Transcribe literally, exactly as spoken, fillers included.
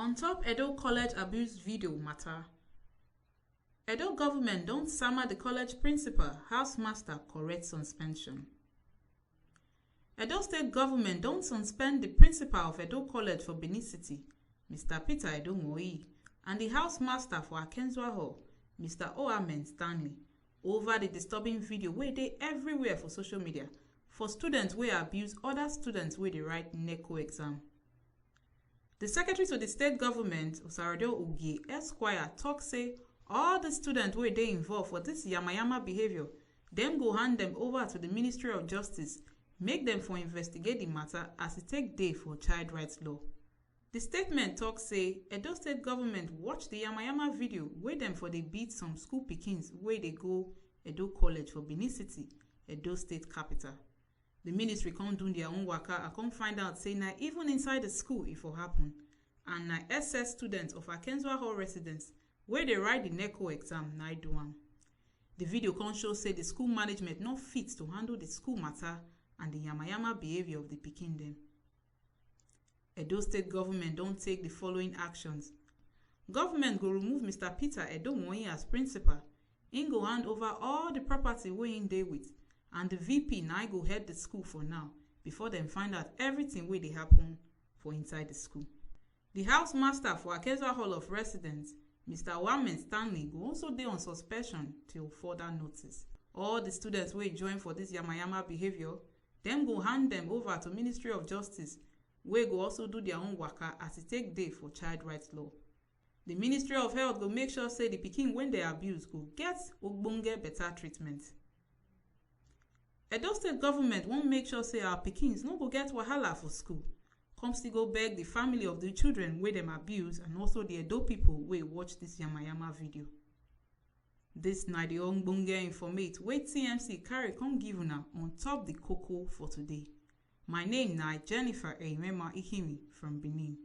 On top Edo College abuse video matter, Edo government don sama the college principal, housemaster correct suspension. Edo State government don suspend the principal of Edo College for Benin City, Mister Peter Edonwoyi, and the housemaster for Akenzua Hall, Mister Oamen Stanley, over the disturbing video wey dey everywhere for social media for students wey abuse other students wey dey write NECO exam. The secretary to the state government, Osarado Ugie Esquire, talk say all the students wey dey involved for this yamayama behavior, dem go hand them over to the Ministry of Justice, make them for investigate the matter as e take dey for child rights law. The statement talk say Edo State government watch the yamayama video wey dem for dey beat some school pikins wey dey go Edo College for Benin City, Edo State capital. The ministry come do their own waka and come find out say na even inside the school e for happen, and na S S students of Akenzua Hall residents wey dey write the NECO exam na do am. The video come show say the school management no fit to handle the school matter and the yamayama behavior of the pikin dem. Edo State government don take the following actions. Government go remove Mister Peter Edonwoyi as principal. Im go hand over all the property wey im dey with, and the V P na im go head the school for now before dem find out everything wey dey happen for inside the school. The housemaster for Akenzua Hall of Residence, Mister Wamen Stanley, go also dey on suspension till further notice. All the students wey join for this yamayama behavior, dem go hand them over to Ministry of Justice, wey go also do their own waka as e take dey for child rights law. The Ministry of Health go make sure say the pikin wey dey abuse go get ogbonge better treatment. Edo State government wan make sure say our pikins no go get wahala for school. Come still go beg the family of the children wey dem abuse and also the Edo people wey watch this yamayama video. This na the ogbonge informate wey T M C carry come give una on top the koko for today. My name na Jennifer Eimema Ihimi from Benin.